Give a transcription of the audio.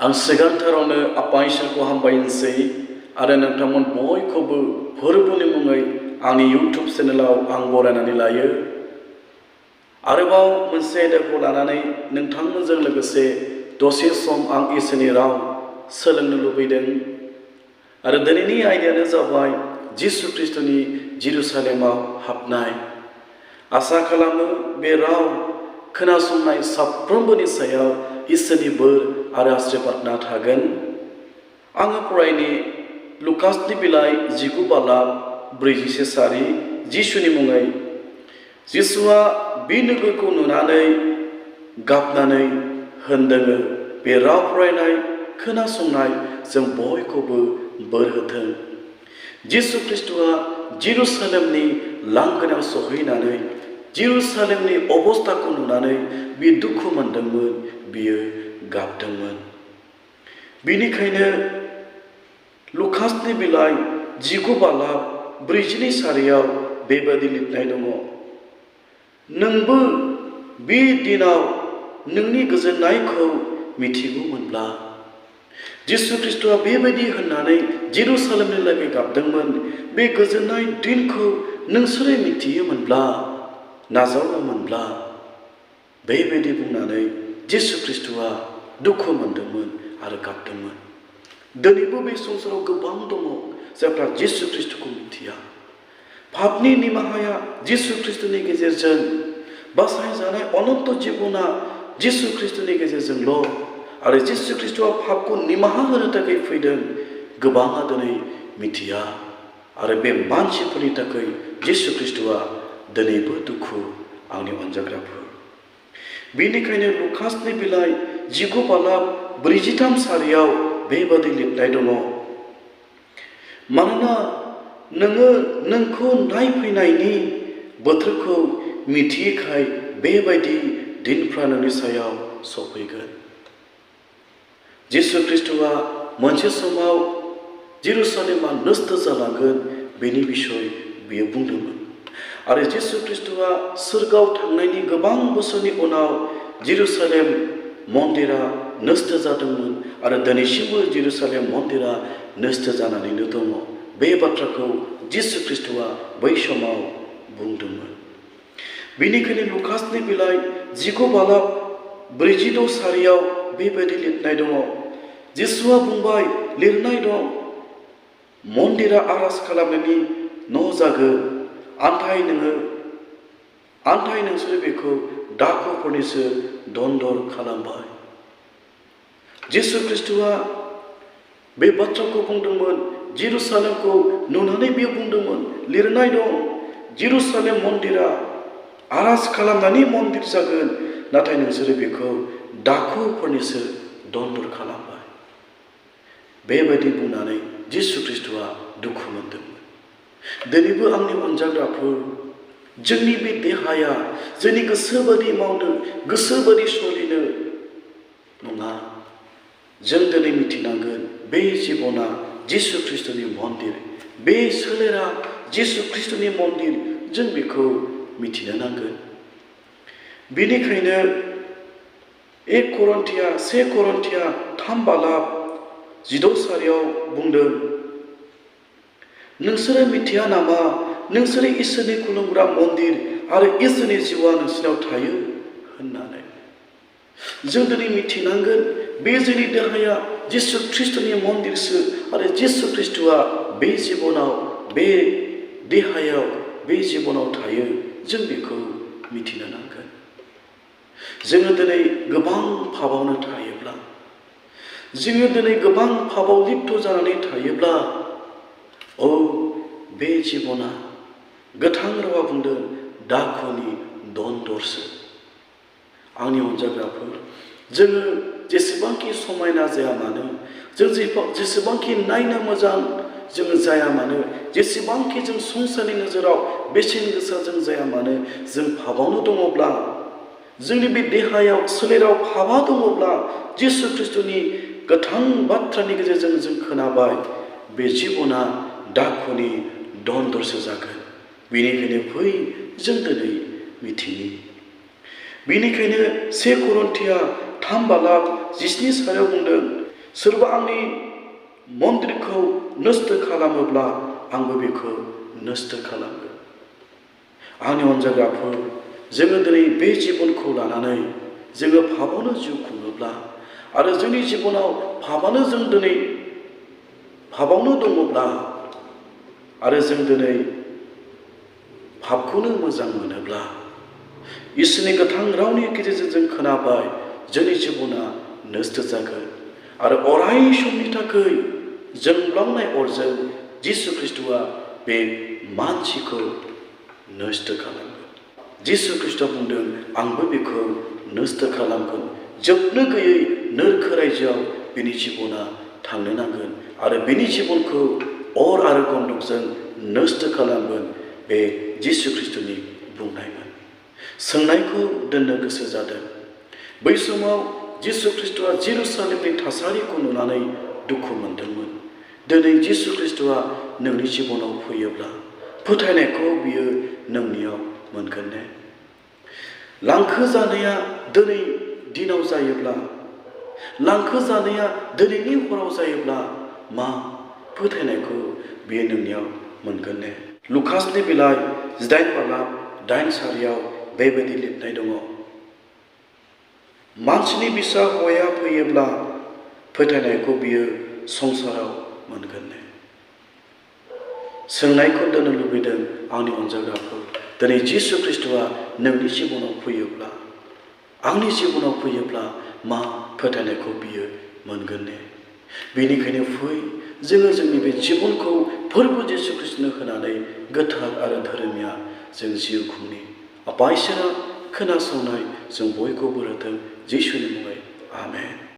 आं सिगांथारावनो आफा इसोरखौ हामबायनोसै आरो नोंथांमोन बयखौबो फोरबोनि मुङै आंनि इउटुब चेनेलाव आं बरायनानै लायो। आरोबाव मोनसे आयदाखौ लानानै नोंथांमोनजों लोगोसे दसे सम आं इसोरनि राव सोलोंनो लुबैदों। आरो दिनैनि आयदायानो जाबाय जिसु ख्रीष्टनि जेरुसालेमाव हाबनाय। आसा खालामो बे राव खोनासंनाय साफ्रोमबोनि सायाव इसोरनि बोर आरो आशीर्बादना थागोन। आङो फरायनि लुकासनि बिलाइ 19 बालाब 41 सारि जिसुनि मुङै। जिसुआ बे नोगोरखौ नुनानै गाबनानै होनदोङो बे राव फरायनाय खोनासंनाय जों बयखौबो बोर होथों। जिसु ख्रीष्टआ जेरुसालेमनि लांगोनायाव सहैनानै जेरुसालेमनि अबस्थाखौ नुनानै बे दुखु मोनदोंमोन, बियो गाबदोंमोन। बेनिखायनो लुकासनि बिलाइ 19 बालाब 42 सारियाव बेबादि लिरनाय दङ, नोंबो बे दिनाव नोंनि गोजोननायखौ मिथिगौमोनब्ला। जिसु ख्रीष्टआ बेबायदि होननानै जेरुसालेमनि लागै गाबदोंमोन। बे गोजोननाय दिनखौ नोंसोरो मिथियोमोनब्ला, नाजावोमोनब्ला। बेबायदि बुंनानै जिसु ख्रीष्टआ दुखु मोनदोंमोन आरो गाबदोंमोन। दिनैबो बे संसाराव गोबां दङ जायफ्रा जिसु ख्रीष्टखौ मिथिया। पापनि निमाहाया जिसु ख्रीष्टनि गेजेरजों, बासायजानाय अनन्त जिबना जिसु ख्रीष्टनि गेजेरजोंल'। आरो जिसु ख्रीष्टआ पापखौ निमाहा होनो थाखाय फैदों, गोबाङा दिनै मिथिया। आरो बे मानसिफोरनि थाखाय जिसु ख्रीष्टआ दिनैबो दुखु, आंनि अनजाग्राफोर। बेनिखायनो लुकासनि बिलाइ 19 बालाब 43 सारियाव बेबादि लिरनाय दङ, मानोना नोङो नोंखौ नायफैनायनि बोथोरखौ मिथियैखाय बेबायदि दिनफ्रा नोंनि सायाव सफैगोन। जिसु ख्रीष्टआ मोनसे समाव जेरुसालेमा नष्ट जालांगोन बेनि बिसय बियो बुंदोंमोन। आरो जिसु ख्रीष्टआ सोरगोआव थांनायनि गोबां बोसोरनि उनाव जेरुसालेम मन्दिरा नष्ट जादोंमोन आरो दिनैसिमबो जेरुसालेम मन्दिरा नष्ट जानानैनो दङ। बे बाथ्राखौ जिसु ख्रीष्टआ बै समाव बुंदोंमोन। बेनिखायनो लुकासनि बिलाइ 19 बालाब 46 सारियाव बेबायदि लिरनाय दङ, जिसुआ बुंबाय, लिरनाय दं, मन्दिरा आरज खालामनायनि न' जागोन, आन्थाय नोंसोरो बेखौ डाकुफोरनिसो दन्दर खालामबाय। जिसु ख्रीष्टआ बे बाथ्राखौ बुंदोंमोन। जेरुसालेमखौ नुनानै बियो बुंदोंमोन, लिरनाय दं, जेरुसालेम मन्दिरा आरज खालामनायनि मन्दिर जागोन, नाथाय नोंसोरो बेखौ डाकुफोरनिसो दन्दर खालामबाय। बेबायदि बुंनानै जिसु ख्रीष्टआ दुखु मोनदोंमोन। दिनैबो आंनि अनजाग्राफोर, जोंनि बे देहाया जोंनि गोसोबादि मावनो, गोसोबादि सोलिनो नङा। जों दिनै मिथिनांगोन बे जिबना जिसु ख्रीष्टनि मन्दिर, बे सोलेरा जिसु ख्रीष्टनि मन्दिर, जों बेखौ मिथिनो नांगोन। बेनिखायनो 1 करन्थिया 3 बालाब 16 सारियाव बुंदों, नोंसोरो मिथिया नामा नोंसोरो इसोरनि खुलुमग्रा मन्दिर आरो इसोरनि जिउआ नोंसिनाव थायो होननानै। जों दिनै मिथिनांगोन बे जोंनि देहाया जिसु ख्रीष्टनि मन्दिरसो आरो जिसु ख्रीष्टआ बे जिबनाव, बे देहायाव, बे जिबनाव थायो। जों बेखौ मिथिनो नांगोन। जोङो दिनै गोबां पापावनो थायोब्ला, जोङो दिनै गोबां पापाव लिप्त जानानै थायोब्ला, बे जिबना गोथां रावा बुंदों डाकुनि दन्दरसो। आंनि अनजाग्राफोर, जोङो जेसेबांखि समायना जाया मानो, जों जेसेबांखि नायनो मोजां जोङो जाया मानो, जेसेबांखि जों संसारनि नोजोराव बेसेन गोसा जों जाया मानो, जों पापावनो दङब्ला, जोंनि बे देहायाव सोलेराव पापा दङब्ला, जिसु ख्रीष्टनि गोथां बाथ्रानि गेजेरजों जों खोनाबाय, बे जिबना डाकुनि दन्दरसो जागोन। बेनिखायनो फै जों दिनै मिथिनि। बेनिखायनो 1 करन्थिया 3 बालाब 17 सारियाव बुंदों, सोरबा आंनि मन्दिरखौ नस्थ' खालामोब्ला आंबो बेखौ नस्थ' खालामगोन। आंनि अनजाग्राफोर, जोङो दिनै बे जिबनखौ लानानै जोङो पापावनो जिउ खुङोब्ला आरो जोंनि जिबनाव पापानो जों दिनै पापावनो दङब्ला आरो जों दिनै पापखौनो मोजां मोनोब्ला इसोरनि गोथां रावनि गेजेरजों जों खोनाबाय जोंनि जिबना नस्थ' जागोन आरो अराय समनि थाखाय जोंब्लावनाय अरजों जिसु ख्रीष्टआ बे मानसिखौ नस्थ' खालामगोन। जिसु ख्रीष्टआ बुंदों, आंबो बेखौ नस्थ' खालामगोन। जोबनो गैयै नोरखो रायजोआव बिनि जिबना थांनो नांगोन आरो बिनि जिबनखौ अर आरो गन्धकजों नस्थ' खालामगोन। बे जिसु ख्रीष्टनि बुंनायमोन। सोंनायखौ दोननो गोसो जादों। बै समाव जिसु ख्रीष्टआ जेरुसालेमनि थासारिखौ नुनानै दुखु मोनदोंमोन। दिनै जिसु ख्रीष्टआ नोंनि जिबनाव फैयोब्ला फोथायनायखौ बियो नोंनियाव मोनगोन ने? लांखो जानाया दिनै दिनाव जायोब्ला, लांखो जानाया दिनैनि हराव जायोब्ला मा फोथायनायखौ बियो नोंनियाव मोनगोन ने? लुकासनि बिलाइ 8:8 बेबायदि लिरनाय दङ। मानसिनि फिसा हौवाया फैयोब्ला फोथायनायखौ बियो संसाराव मोनगोन ने? सोंनायखौ दोननो लुबैदों आंनि अनजाग्राफोर। दिनै जिसु ख्रीष्टआ नोंनि जिबनाव फैयोब्ला, आंनि जिबनाव फैयोब्ला मा फोथायनायखौ बियो मोनगोन ने? बेनिखायनो फै, जोङो जोंनि बे जिबनखौ फोरबो जिसु ख्रीष्टनो होनानै गोथार आरो धोरोमिया जों जिउ खुंनि। आफा इसोरा खोनासंनाय जों बयखौबो होथों। जिसुनि मुङै आमेन।